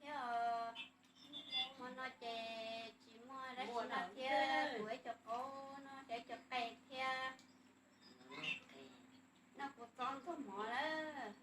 Thiab hmo no ces tsis muaj dab tsi noj thiab, kuv ib co qaub no ces ib co qe thiab. Noj kuv txob ntxuag mov lawm.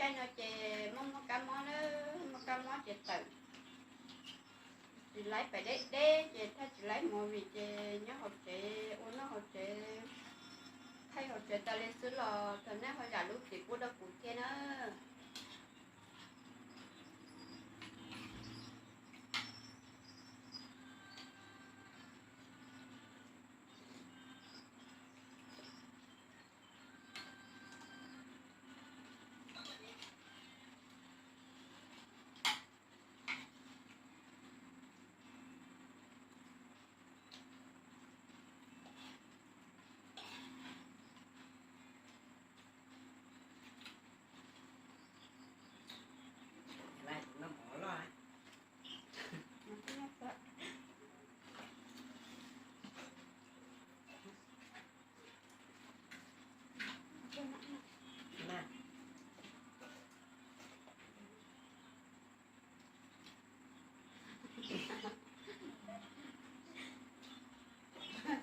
No ces muaj muaj kab mob na, muaj kab mob ces tawm tsis laib pem deb deb ces thiaj tsis laib movie ces nyob hauv tsev ua noj hauv tsev, thaij hauv tsev tas li xwb los thov nej ho zam lub txim pub rau kuv thiab na.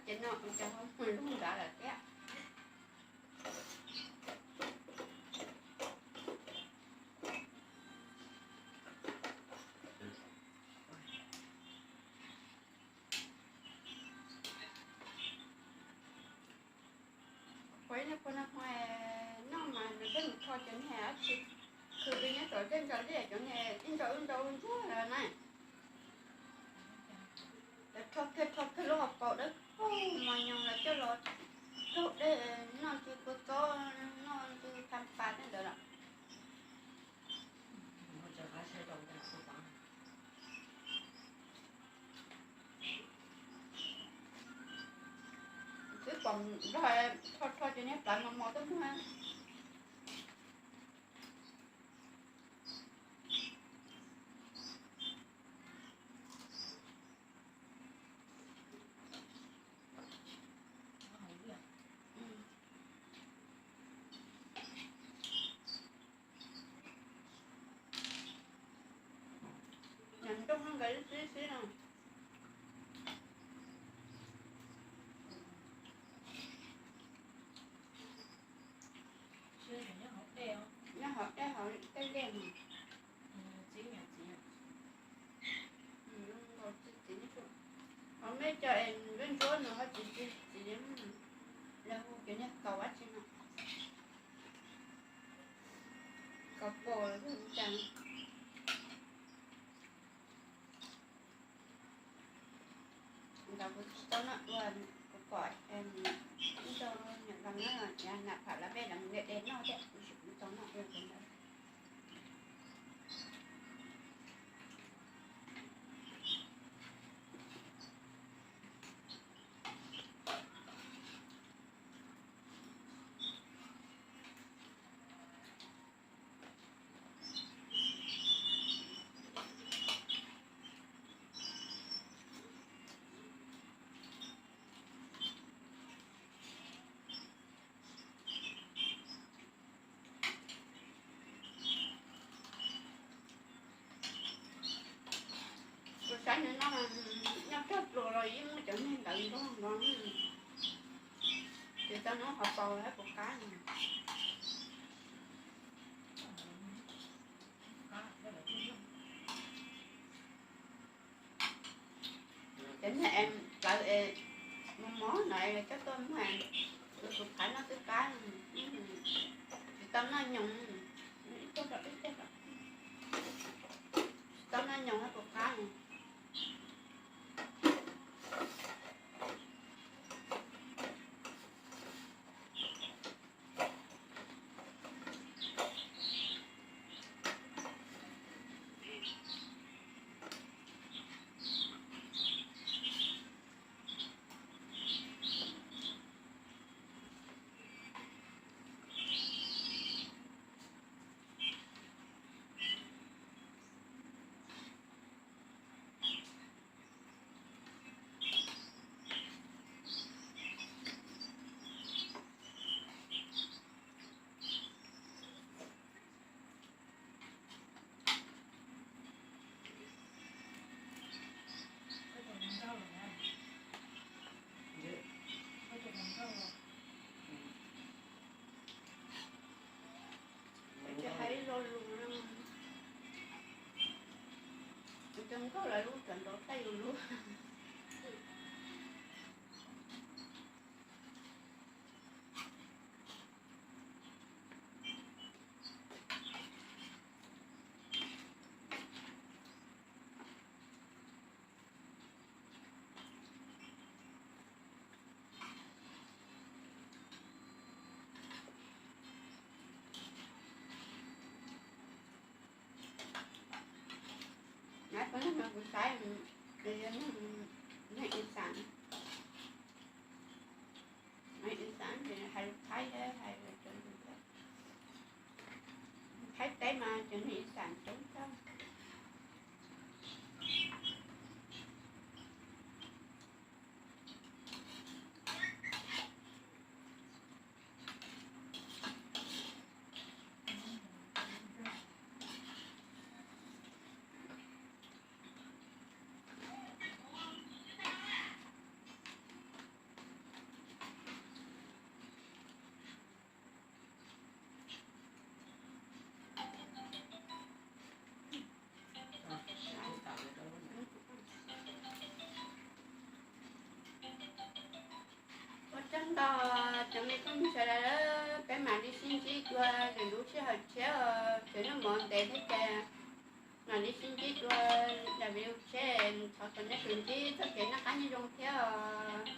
Ces no ua cas ho mus lub nrad lawm thiab. Ua ib niag pua no hmo noj mas nws pheej mus rho cov niag dab tsi, khwv li nyob tom tej ntsa liaj cov niag ib nrau ib nrau ntsuag na. Lawv rho kiag rho kiag lub hauv paus dawb paug mos nyoos lawv coj los raug dej noj ntu kua txob, noj ntu tha pas tej ntawd lawm. Twb pom nrog rho rho cov niag plawv mos mos tuaj muag. Nyob nrog nkawd ib xib xib no. Nyob hauv dej hauv tej liaj no. Ho mej cov es ntsuab ntsuab nws ho tsis txi txiv, lawv hu cov niag kaus dab tsi no, kaus pos los cas. Ntawd kuv tsis tau noj dua, kuv pom ib tug niam laus nyob nram Pham Lab Vej lawv de de noj thiab, kuv tsis tau noj dua ntawd. Kuv saib nws noj, noj cog pluas los yeej muaj cov niag ntawv nrog no, ces tau noj hauv paus thiab puas qab. Cov niag plawv es mos mos no coj tuaj muag, kuv tus phaiv noj twb qab, tsis tau noj nyoos, tsis tau noj nyoos puas qab. Tau lawv lub cov nrov thaij yus lub. Nab, kuv saib, neeg ib xav, neeg ib xav ces hais lus Thaib, hais lus Thaib teb mas cov neeg ib xav coob kawg. Ua tsaug ntau cov me phooj ywg sawv daws, peb mam li sib ntsib dua lwm lub sij hawm tshiab, tseem noj mov ntev thiab ces mam li sib ntsib dua daim video tshiab. Thov kom nej sib ntsib txoj kev noj qab nyob zoo thiab os.